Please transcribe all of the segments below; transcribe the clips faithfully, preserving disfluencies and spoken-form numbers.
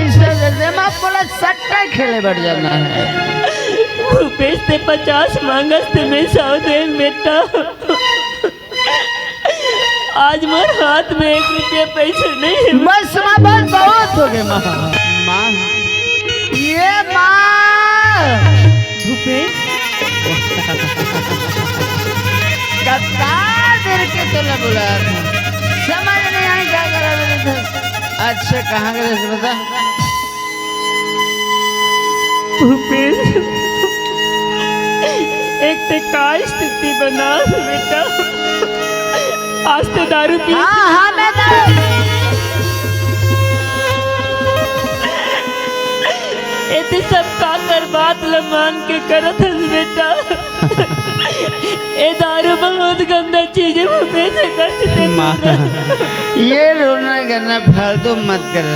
पैसा दे दे, मैं बोला सट्टा खेले बैठ जाना है। भूपेश, ते पचास मांगस ते मैं सौ दे बेटा। आज मोर हाथ में एक रुपया पैसा नहीं है। बस माँ, बस बहुत हो गए माँ। माँ, ये माँ। भूपेश। कत्ता देर के तोला बुलाया था, समझ नहीं आया क्या करा मेरे दोस्त। अच्छा, कहाँ गए थे बता? भूपेश, एक ते का स्थिति बना बेटा, आज ते दारू पी। हाँ, हाँ, मैं दारू। एते सब का कर बात ल मान के करत हस बेटा। ए दारू बहुत गंदा चीज है, भूपेश, एकर से ते दूर रह। ये रोना करना फालतू मत कर।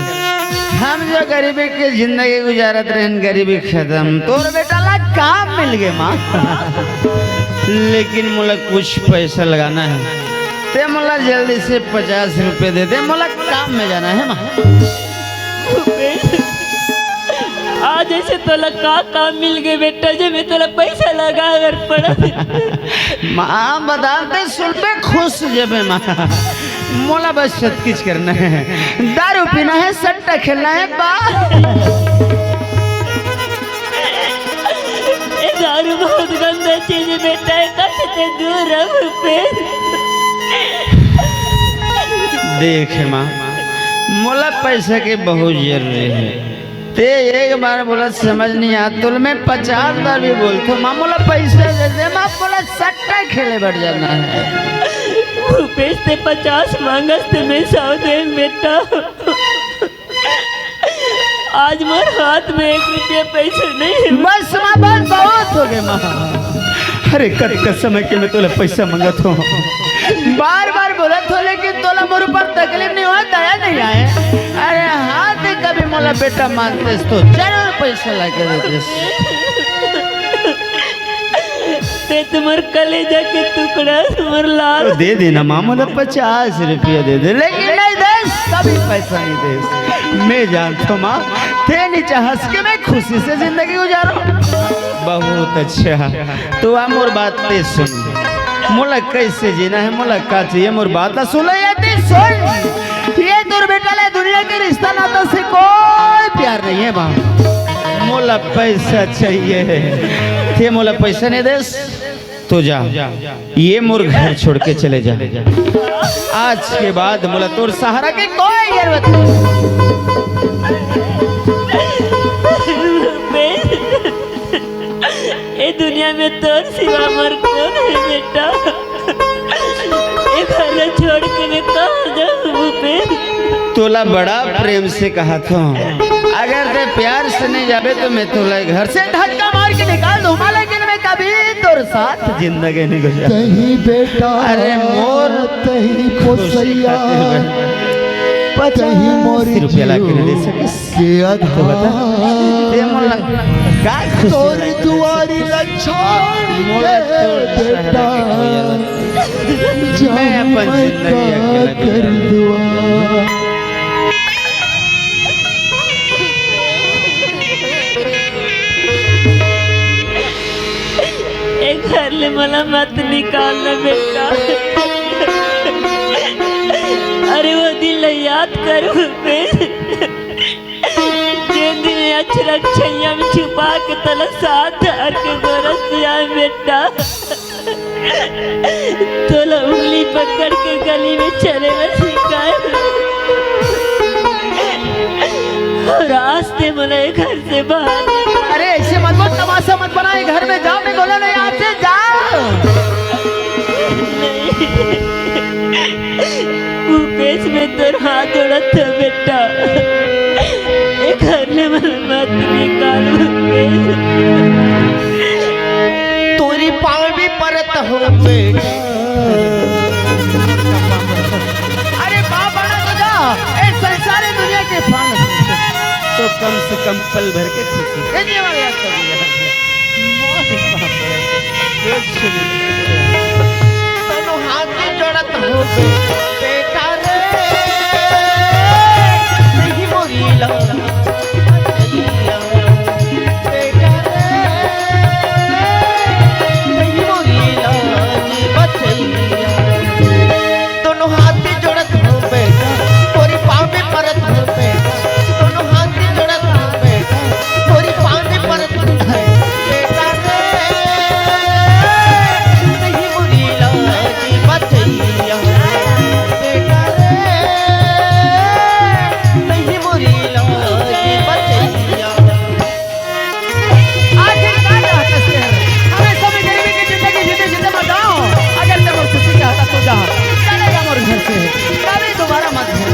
हम जो गरीबी के जिंदगी गुजारत रहन, गरीबी खत्म। तोर बेटा ला काम मिल गए माँ। लेकिन मोला कुछ पैसा लगाना है। ते मोला जल्दी से पचास रुपए दे दे, मोला काम में जाना है माँ। आज ऐसे तोला का काम मिल गए बेटा, जे मैं तोला पैसा लगा अगर पड़ा। माँ, बता दे, सुन पे खुश जेबे माँ। मोला बस सब कुछ करना है, दारू पीना है, सट्टा खेलना है, बस। ए दारू बहुत गंदा चीज है बेटा, एकर से ते दूर रह भूपेश। देख माँ, मोला पैसा के बहुत जरूरी है। ते एक बार बोला समझ नहीं आ, तुल मैं पचास बार भी बोलतो, माँ मोला पैसा दे दे, माँ बोला सट्टा खेले बैठ जाना है। भूपेश, ते पचास मांगस ते मैं सौ दे बेटा। आज मोर हाथ में एक रुपया पैसा नहीं है। बस माँ, बस बहुत हो गए माँ। अरे कतका समय के मैं तोला पैसा मंगत हूँ, बार बार बोलत हूँ, लेकिन तोला मोर ऊपर तकलीफ नहीं हुआ, दया नहीं आए। अरे हाँ, ते कभी मोला बेटा मानतेस तो जरूर पैसा ला के देतेस। ते तुम्हार कलेजा के टुकड़ा, तुम्हार लाल। तो दे देना माँ, मोला पचास रुपया दे दे, लेकिन नहीं देस, कभी पैसा नहीं देस। मैं जानता हूँ माँ, ते नहीं चाहस कि मैं खुशी से जिंदगी गुजारूं। बहुत अच्छा, तो आ मोर बात ते सुन, मोला कैसे जीना है, मोला का चाहिए, मोर बात ला सुन ले, ये ते सुन। ये तोर बेटा ले दुनिया के रिश्ता नाता से कोई प्यार नहीं है माँ, मोला पैसा चाहिए। ते मोला पैसा नहीं देस, तो जा, ये मोर घर छोड़ के चले जा। आज के बाद मोला तोर सहारा के कोई जरूरत नहीं। ए दुनिया में तोर सिवा मोर कौन है बेटा? ए घर ला छोड़ के मैं कहाँ जाऊँ भूपेश? तोला बड़ा प्रेम से कहा था, अगर ते प्यार से नहीं जाबे तो मैं तोला घर से धक्का मार के निकाल दूंगा, लेकिन मैं कभी तोर साथ जिंदगी नहीं गुजार। तही बेटा, अरे मोर तही खुशी पोसैया, खातिर मैं तही मोर पचास रुपया ला के नहीं दे सकिस। के आधार। तो बता, ते मोला का खुशी तोर दुआरी ला छोड़ के बेटा, मैं अपन जिंदगी अकेला कर दुआ। ए घर ले मोला मत निकालना बेटा। अरे वो दिन ला याद करो बे। जेन दिन अचरक छैया में छुपा के तोला साथ धर के गोरस जाए बेटा। तोला उंगली पकड़ के गली में चले ला सिखाए। और आज ते मोला घर से बाहर निकाल। अरे ऐसे मत बोल, तमाशा मत बनाए, घर में जाओ, मैं बोला नहीं, आज से जाओ। नहीं। भूपेश, मैं तोर हाथ जोड़त हूँ बेटा, ए घर ले मोला मत निकाल भूपेश। तोरी पाँव भी परत हूँ बेटा। अरे बाप बड़ा तो जा, ए संसारी दुनिया के पाँव तो कम से कम पल भर के खुशी देने वाला तो दिया। दोनों हाथ जोड़त हो बेटा रे, नहीं मोरी दोनों हाथ जोड़त हूँ बेटा, तोरी पाँव में परत हूँ बेटा, दोनों हाथ जोड़त हूँ बेटा, तोरी पाँव में परत हूँ बेटा रे, नहीं मोरी लाजी बचैया, बेटा रे, नहीं मोरी लाजी बचैया। आखिर का चाहता शेर? हमेशा में गरीबी की जिंदगी जीते जीते मर जाओ। अगर ते मोर खुशी चाहता तो जा, चले जा मोर घर से, कभी दोबारा मत भेंट।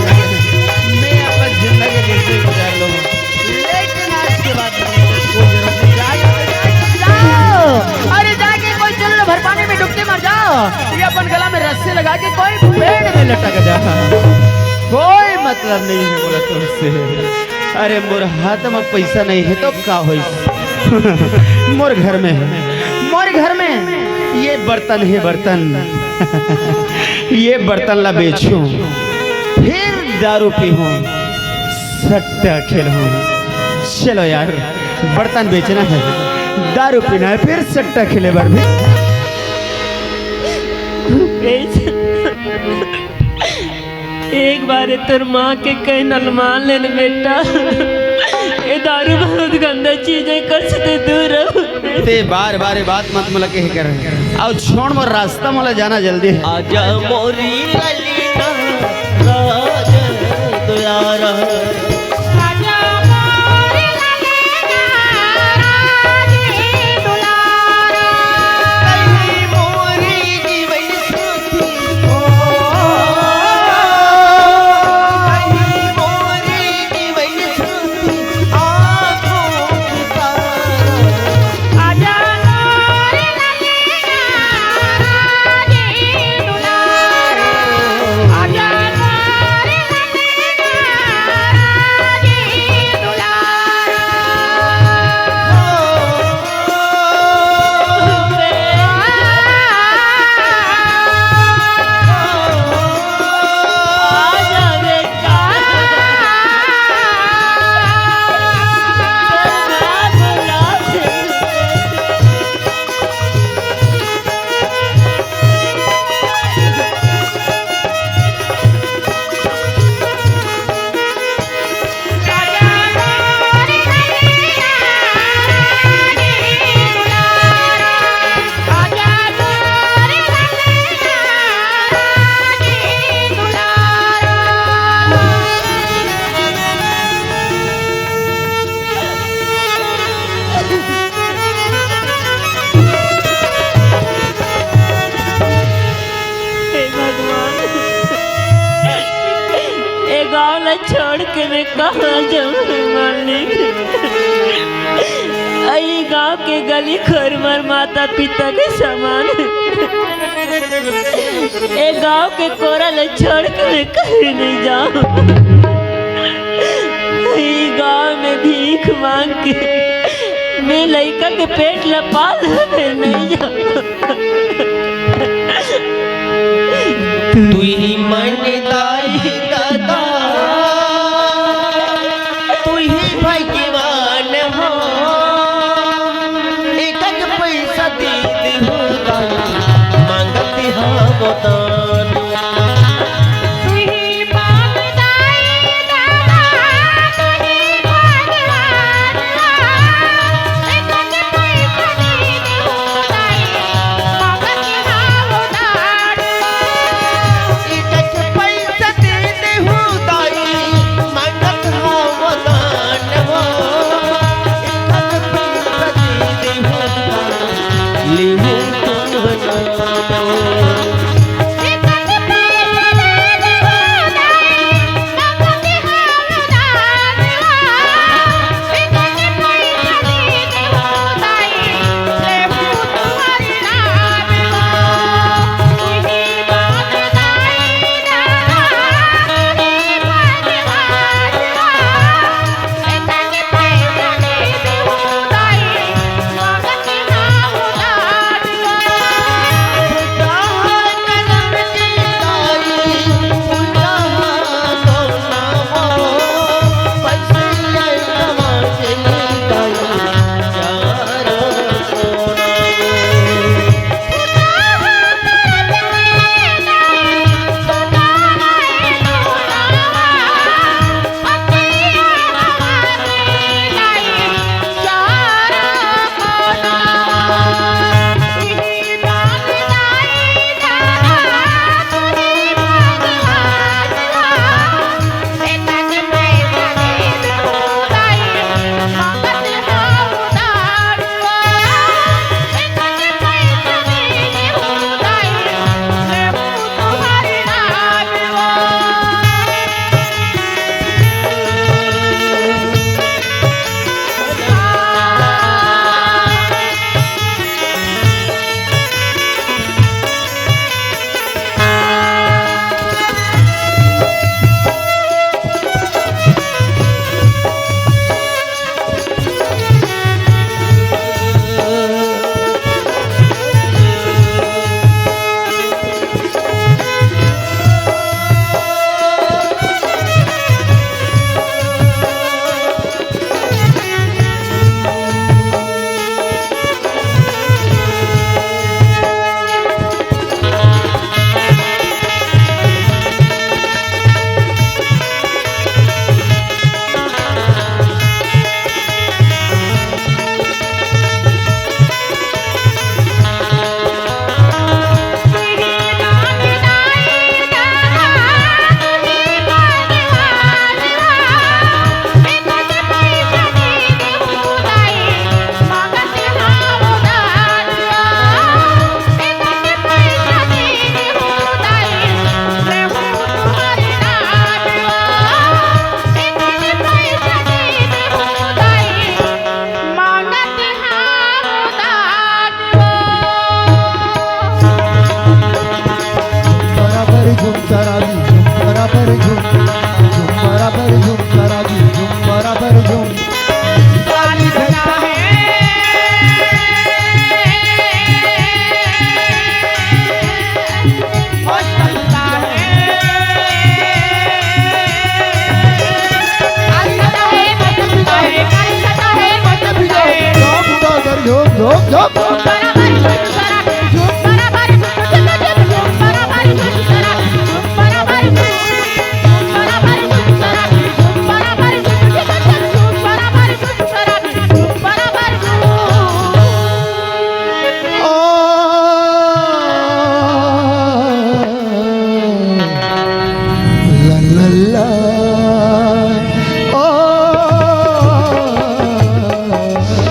मैं अपन जिंदगी जैसे गुजार लूँ, लेकिन आज के बाद मुझे कोई जरूरत नहीं। जा, जाओ, अरे जाके कोई चुल्लू भर पानी में डूब के मर जाओ, ये अपन गला में रस्सी लगा के कोई पेड़ में लटक जा, कोई मतलब नहीं है बोला तुमसे। अरे मोर हाथ में पैसा नहीं है तो का होइस? मोर घर में है, मोर घर में ये बर्तन है, बर्तन। ये बर्तन ला बेचूं, फिर दारू पीहूं, सट्टा खेलूं। चलो यार, बर्तन बेचना है, दारू पीना है, फिर सट्टा खेले बर भी। एक बार तोर माँ के कहना ल मान लेन बेटा, ये दारू बहुत गंदा चीज है, एकर से ते दूर रहो। ते बार बार ये बात मत मोला कहे कर। अउ छोड़ मोर रास्ता, मोला जाना जल्दी है। आजा मोरी ललिता राज दुलारा। हे भगवान, ए गांव ला छोड़ के मैं कहाँ जाऊँ मालिक? अई गांव के गली खोर मोर माता पिता के समान। ए गांव के कोरा ला छोड़ के मैं कहीं नहीं जाऊँ। ए गांव में भीख मांग के मैं लइका के पेट ला पाल मैं नहीं जाऊँ। तुही मन दाई ददा, तुही भगवान हो। एक एक पैसा दे देहू दान, मांगत हवो दान। तुही मन दाई ददा, तुही भगवान हो। एक एक पैसा दे देहू दान, मांगत हवो दान। एक एक पैसा दे दे ला ला ला। ओ।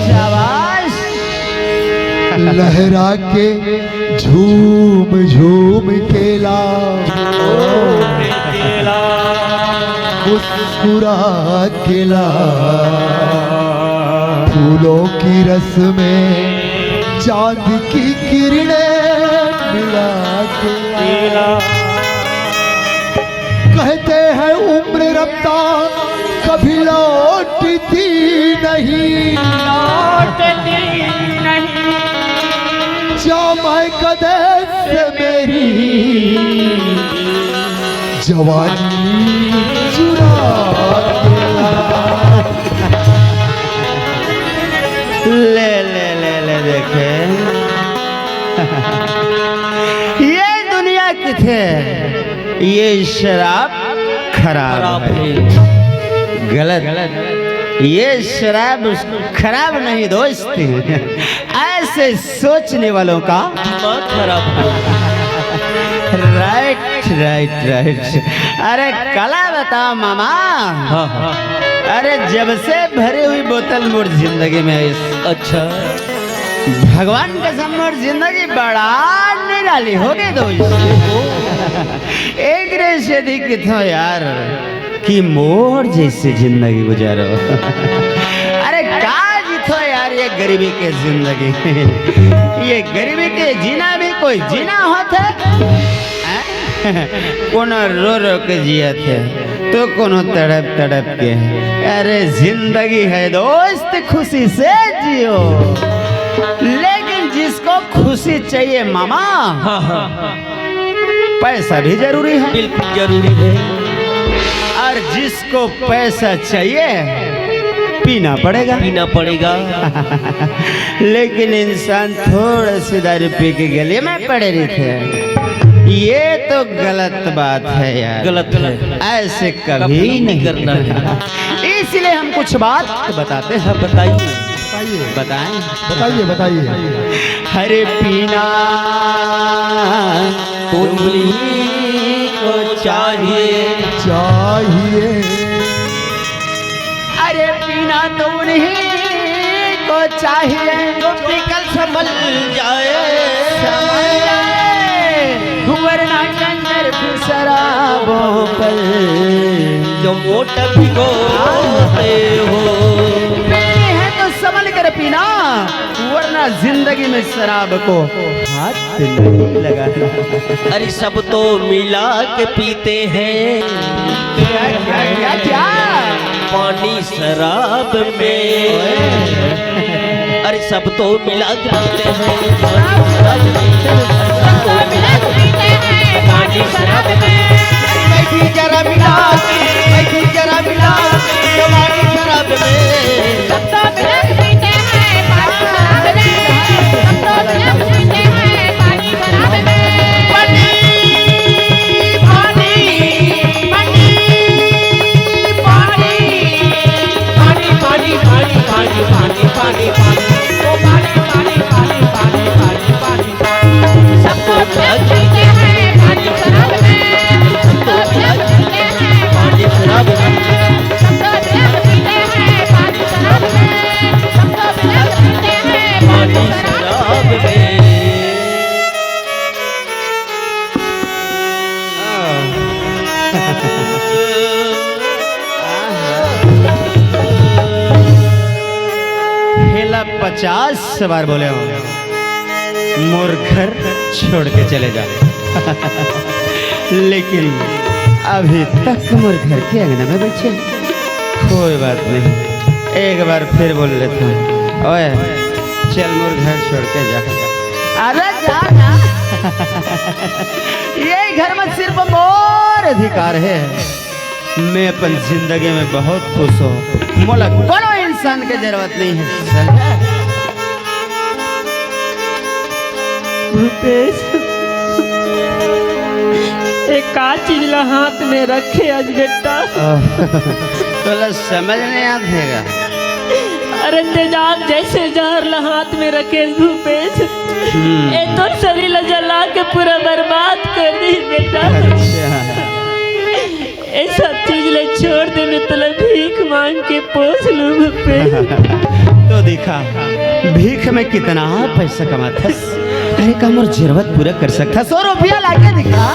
शाबाश। लहरा के झूम झूम के ला, झूम के ला। मुस्कुरा के ला, फूलों की रस में चांद की किरणें मिला के ला। कहते हैं उम्र रफ्ता कभी लौटती नहीं, लौटती नहीं। जाम कदे से मेरी जवानी चुरा के ला। ले, ले, ले, ले, देखे। ये दुनिया किथे, ये शराब खराब खराब है। है। गलत। ये शराब खराब नहीं दोस्त, ऐसे सोचने वालों का दिमाग खराब है। Right, right, right. अरे कला बता मामा। हाँ, हाँ। अरे जब से भरी हुई बोतल मोर जिंदगी में आई। अच्छा। भगवान कसम मोर जिंदगी बड़ा निराली हो गई दोस्त। एक रे से दिख किथो यार कि मोर जैसे जिंदगी गुजारो। अरे का जीथो यार ये गरीबी के जिंदगी। ये गरीबी के जीना भी कोई जीना होत है? हैं? कोनो रो रो के जियत है तो कोनो तड़प तड़प के। अरे जिंदगी है दोस्त, खुशी से जियो। लेकिन जिसको खुशी चाहिए मामा, हाँ, हाँ। पैसा भी जरूरी है। बिल्कुल जरूरी है। और जिसको पैसा चाहिए, पीना पड़ेगा। पीना पड़ेगा। लेकिन इंसान थोड़ा सी दारू पी के गली में पड़े रहिथे, ये तो गलत बात है यार। गलत है। ऐसे कभी कभी नहीं नहीं करना है। इसलिए हम कुछ बात बताते हैं। हाँ, बताइए। बताइए। बताएं। बताइए, बताइए। हरे पीना तुम्हीं को चाहिए। चाहिए। अरे पीना तो उन्हीं को चाहिए जो पीकर संभल जाए। संभल जाए। वरना कंजर भी शराबों पर जो मोट भिगोते हो। पीनी है तो संभल कर पीना, वरना जिंदगी में शराब को हाथ नहीं लगाना। अरे सब तो मिला के पीते हैं। क्या, क्या, क्या, क्या? पानी शराब में। अरे सब तो मिला के पीते हैं। सब तो मिला के पीते हैं। पानी शराब में। बैठी जरा मिला के, बैठी जरा मिला के, जवानी शराब में। सब तो मिला के पीते हैं, पानी शराब में। सब तो मिला के पीते हैं, पानी शराब में। पानी, पानी, पानी, पानी, पानी, पानी, पानी, पानी, पानी, पानी, पानी, ओ पानी, पानी, पानी, पानी, पानी, पानी, पानी। सबको मिला के पीते हैं, पानी शराब में। सबको मिला के पीते हैं, पानी शराब में। सबको मिला के पीते हैं, पानी शराब में। सबको मिला के पीते हैं, पानी शराब में। हेला पचास बार बोले हो, मोर घर छोड़ के चले जा। लेकिन अभी तक मोर घर के अंगना में बैठे। कोई बात नहीं, एक बार फिर बोल लेता हूँ, ओए, चल मोर घर छोड़ के जा। अरे जा ना। ये घर में सिर्फ मोर अधिकार है। मैं अपन जिंदगी में बहुत खुश हूँ। मोला कोनो इंसान के जरूरत नहीं है। समझा? भूपेश, एक का चीज ला हाथ में रखे आज बेटा? तोला समझ नहीं आत हे का? अरे तेजाब जैसे जहर ला हाथ में रखे भूपेश, हम्म। ए तोर शरीर ला जला के पूरा बर्बाद कर दी बेटा। अच्छा। ए सब चीज ला छोड़ दे, मैं तोला भीख मांग के पोस लूं भूपेश। तो देखा, भीख में कितना पैसा कमाथस। अरे, का मोर जरूरत पूरा कर सकथस? सौ रुपया लाके दिखा।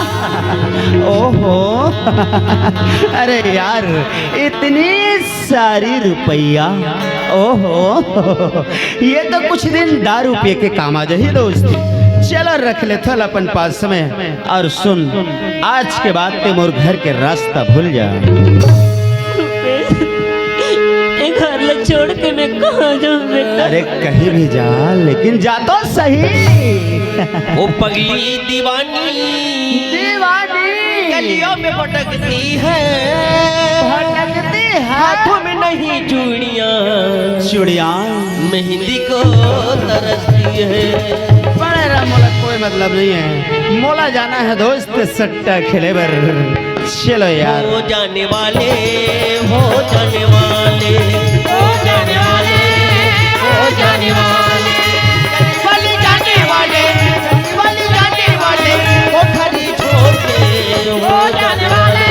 ओहो। अरे यार, इतनी सारी रुपया। ओहो। ये तो कुछ दिन दारू पिए के काम आ जाही दोस्त। चलो रख ले थल अपन पास में। और सुन, आज के बाद ते मोर घर के रास्ता भूल जा। ए घर ला छोड़ के मैं कहाँ जाऊँ बेटा? अरे कहीं भी जा, लेकिन जा तो सही। ओ पगली दीवानी, दीवानी। गलियों में भटकती है, भटकती है। हाथों में नहीं चूड़ियाँ, चूड़ियाँ। मेहंदी को तरसती है। बड़े रहा, मोला कोई मतलब नहीं है। मोला जाना है दोस्त सट्टा खेले बर। चलो यार। हो जाने वाले, हो जाने वाले, हो जाने वाले, हो जाने वाले, वाली जाने वाले, वाली जाने वाले, कोठरी छोड़ के हो जाने वाले,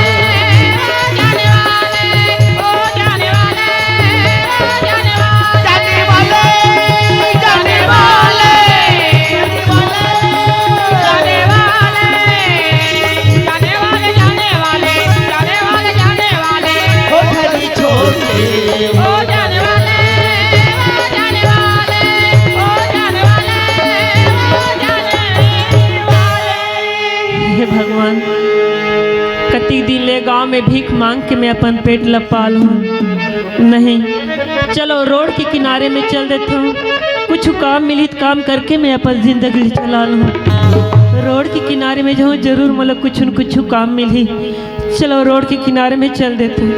हो जाने वाले, हो जाने वाले, हो जाने वाले, जाने वाले, जाने वाले, जाने वाले, जाने वाले, जाने वाले, जाने वाले, जाने वाले, कोठरी छोड़ के हो जाने वाले, हो जाने वाले, हो जाने वाले, हो जाने वाले। हे भगवान, कति दिन ले गांव में भीख मांग के मैं अपन पेट ल पाल हूँ। नहीं, चलो रोड के किनारे में चल देता हूँ, कुछ काम मिली तो काम करके मैं अपन जिंदगी चला लूँ। रोड के किनारे में जाऊँ, जरूर मोला कुछ न कुछ काम मिली। चलो रोड के किनारे में चल देते हैं।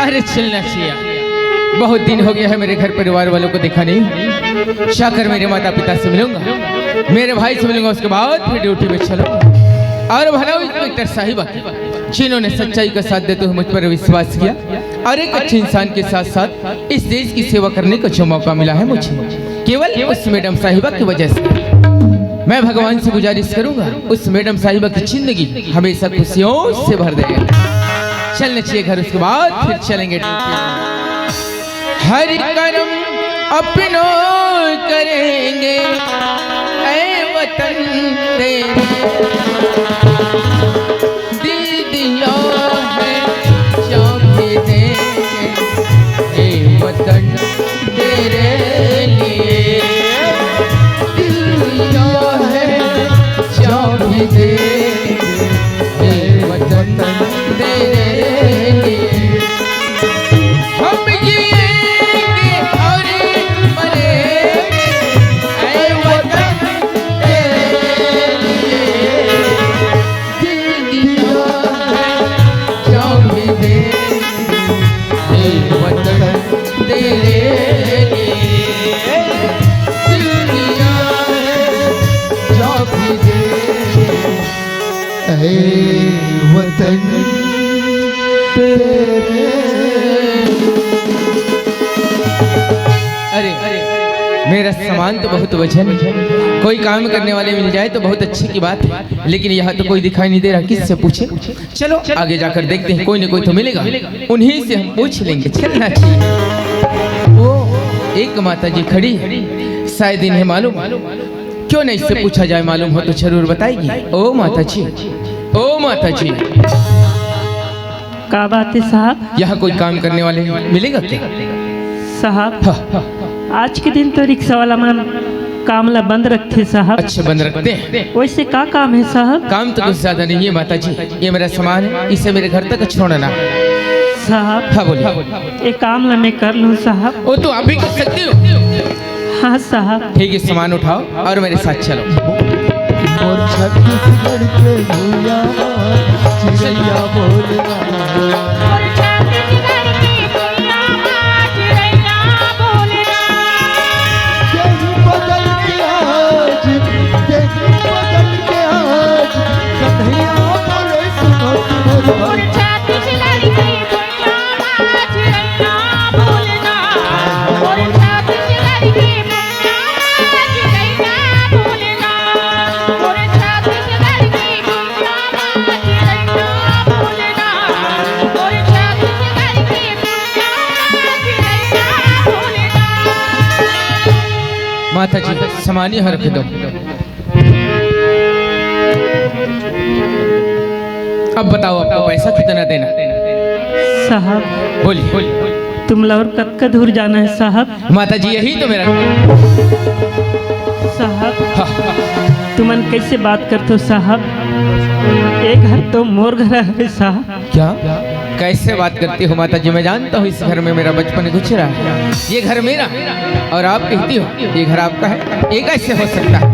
अरे चलना चाहिए, बहुत दिन हो गया है मेरे घर परिवार वालों को देखा नहीं। जाकर मेरे माता पिता से मिलूंगा, मेरे भाई से मिलूंगा, उसके बाद फिर ड्यूटी में चलूंगा। और भला इंस्पेक्टर साहिबा की, जिन्होंने सच्चाई का साथ देते हुए मुझ पर विश्वास किया और एक अच्छे इंसान के साथ साथ इस देश की सेवा करने का जो मौका मिला है मुझे, केवल उस मैडम साहिबा की वजह से। मैं भगवान से गुजारिश करूंगा, उस मैडम साहिबा की जिंदगी हमेशा खुशियों से भर दे। चलना चाहिए घर, उसके बाद फिर चलेंगे। हर कर्म अपनो करेंगे, ऐ वतन तेरे। दिल दिया है, जान भी देंगे, ऐ वतन तेरे लिए। दिल दिया है, जान भी देंगे, ऐ वतन तेरे लिए। हम जिएंगे और मरेंगे, ऐ वतन तेरे लिए। दिल दिया है, जान भी देंगे, ऐ वतन तेरे लिए। दिल दिया है, जान भी देंगे, ऐ वतन तेरे। अरे, मेरा सामान तो बहुत वजन है। कोई काम करने वाले मिल जाए तो बहुत अच्छी की बात है, लेकिन यहाँ तो कोई दिखाई नहीं दे रहा, किससे पूछे? चलो आगे जाकर देखते हैं, कोई ना कोई तो मिलेगा, उन्हीं से हम पूछ लेंगे। चलना चाहिए। ओ, एक माता जी खड़ी है, शायद इन्हें मालूम। क्यों नहीं, इससे पूछा जाए, मालूम हो तो जरूर बताएगी। ओ माता जी, ओ माता जी। का बात है साहब? यहाँ कोई काम करने वाले मिलेगा क्या? साहब, हाँ। आज के दिन तो रिक्शा वाला मन काम ला बंद रखथे साहब। अच्छा, बंद रखते हैं। वैसे का काम है साहब? काम तो कुछ ज्यादा नहीं है माता जी, ये मेरा सामान है, इसे मेरे घर तक छोड़ना। साहब, हाँ, बोलिए। ये काम ला मैं कर लूँ साहब? वो तो आप भी कर सकते हो। हाँ साहब। ठीक है, सामान उठाओ और मेरे साथ चलो। मोर छत्तीसगढ़ के भुइयां, चिड़ैया बोलना। मोर छत्तीसगढ़ के भुइयां, चिड़ैया बोलना। देख बदल के आज, देख बदल के आज, कन्हैया बोले सुनो सुनो। मोर छत्तीसगढ़ के माता जी, सामान यहाँ रख दो। अब बताओ, आपको पैसा कितना देना? साहब, बोलिए। तुमला और कतका दूर जाना है साहब? माता जी, यही तो मेरा घर। साहब, हाँ। तुमन कैसे बात करते हो साहब? ये घर तो मोर घर है साहब। क्या? कैसे बात करती हो माता जी? मैं जानता हूँ इस घर में मेरा बचपन गुजरा है। ये घर मेरा है और आप कहती हो ये घर आपका है, ये कैसे हो सकता है?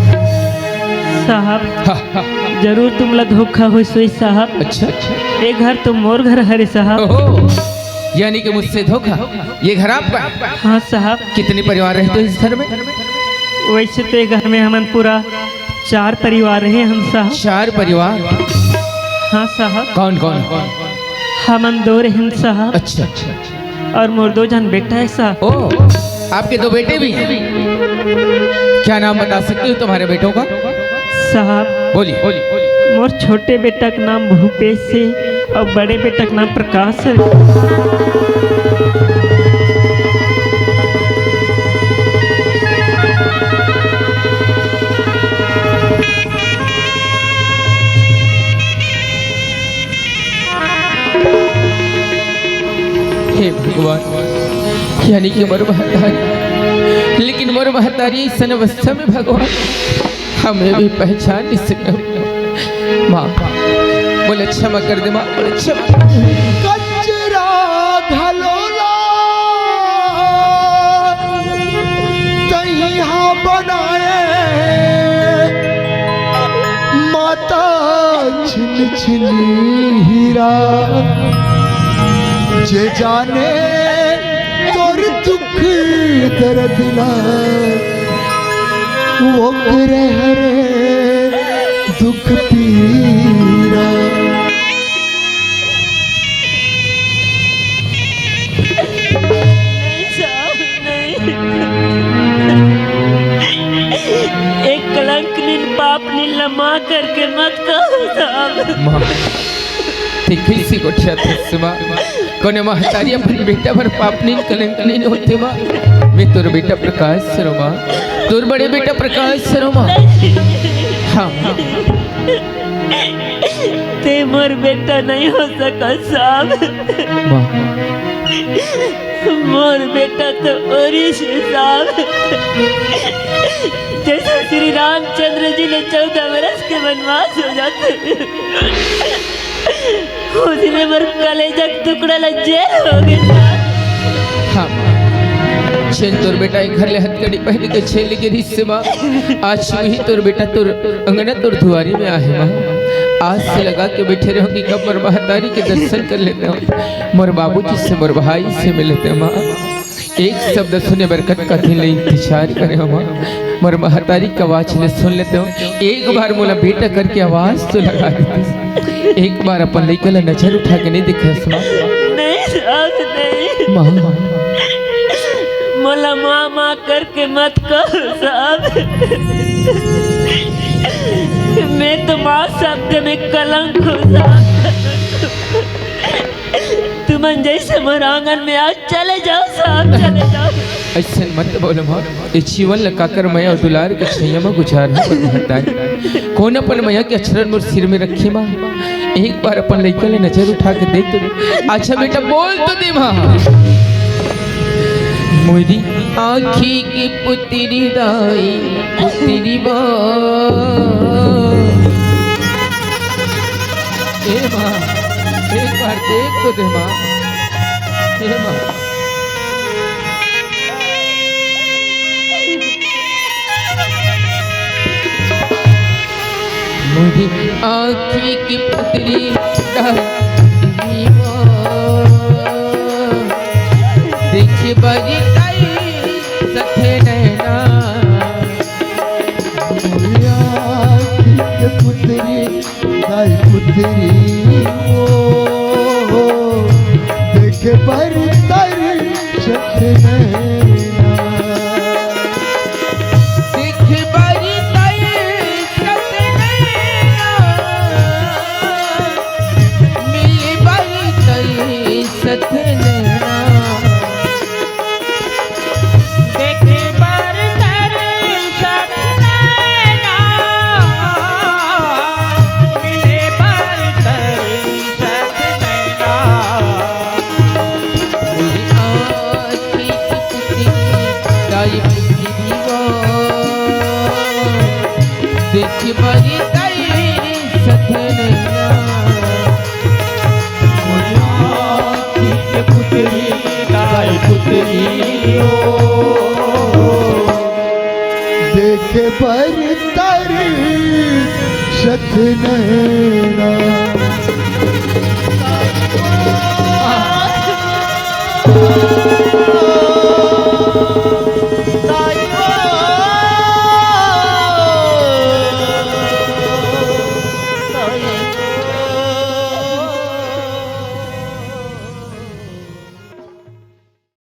साहब, हाँ, हाँ। जरूर तुमला धोखा होइस होही साहब। अच्छा, अच्छा। ये घर तो मोर घर हरे साहब। ओहो, यानी कि मुझसे धोखा? ये घर आपका है? हाँ साहब। कितने परिवार रहते हो इस घर में? वैसे तो ये घर में हमन पूरा चार परिवार रहे हन साहब। चार परिवार? हाँ साहब। कौन कौन? हमन दो रहन साहब। अच्छा, अच्छा, अच्छा। और मोर दो झन बेटा है साहब। ओ, आपके दो बेटे भी हैं? क्या नाम बता सकते हो तुम्हारे बेटों का? साहब, बोलिए, बोलिए, बोलिए। मोर छोटे बेटा का नाम भूपेश है और बड़े बेटा का नाम प्रकाश है। हे भगवान, यानी कि मोर महतारी, लेकिन मोर महतारी अइसन अवस्था में भगवान, हमें भी पहचान नहीं सके। माँ, मोला क्षमा कर दे माँ, मोला क्षमा कर दे। कचरा घलो ला तइहा बनाए, माता छिन छिन हीरा, जे जाने तोर दुख दर्द ला, ओकरे हरे दुख पीरा। नहीं साहब, नहीं। एक कलंक नीन, पाप नीन ला माँ करके मत कहो साहब। माँ, ते कइसे गोठियाथस माँ? कोनो महतारी अपन बेटा बर पाप नीन, कलंक नीन होथे माँ। मैं तोर बेटा प्रकाश हरों माँ, तोर बड़े बेटा प्रकाश हरों माँ। हाँ माँ। ते मोर बेटा नहीं हो सकस साहब। माँ। मोर बेटा तो ओरिस हे साहब, जइसे श्री रामचंद्र जी ला चौदह बरस के वनवास हो जाथे। खुशी में मोर कलेजा के टुकड़ा ला जेल हो गे। हाँ माँ, जेन तोर बेटा ए घर ले हथकड़ी पहिर के छेल गे रिहिस हे माँ, आज उही तोर बेटा तोर अंगना तोर दुआरी में आहे माँ। आस लगा के बइठे रहेंव कि कब मोर महतारी के दर्शन कर लेतेंव, मोर बाबूजी से, मोर भाई से मिल लेतेंव माँ। एक शब्द सुने बर कतका दिन ले इंतजार करे हंव माँ। मोर महतारी के आवाज ल सुन लेतेंव। एक बार मोला बेटा करके आवाज तो लगा देतिस। एक बार अपन लइका ला नजर उठा के नहीं देखस माँ? नहीं साहब, नहीं। माँ। मोला माँ, माँ करके मत कहो साहब। मैं तो माँ शब्द में कलंक हूँ साहब। तुमन जइसे मोर आंगन में आओ, चले जाओ साहब, चले जाओ। अइसन मत बोलो माँ, ए जीवन ल काकर मया अउ दुलार के छइया म गुजारहूं मोर महतारी। कोन अपन मया के अचरन मोर सिर में रखे माँ? एक बार अपन लइका ले नजर उठा के देख तो दे। अच्छा बेटा, बोल तो दे माँ। मोरी आँखी की पुतरी दाई, पुतरी माँ। ए माँ, एक बार देख तो दे माँ। ए माँ। मोरी आँखी की पुतरी दाई, देख बरी ताई सथे नैना। मोरी आँखी की पुतरी दाई पुतरी ओ, देख बर तर सत नैना। देख बर तर सत नैना, मिल बर तर सत नैना। देखे बर तरसत नैना, मिले बर तरसत नैना। मोरी आँखी की पुतरी, दाई पुतरी वो। देखे बर तरसत नैना। मोरी आँखी के पुतरी, दाई पुतरी ओ। देखे बर तरसत नैना।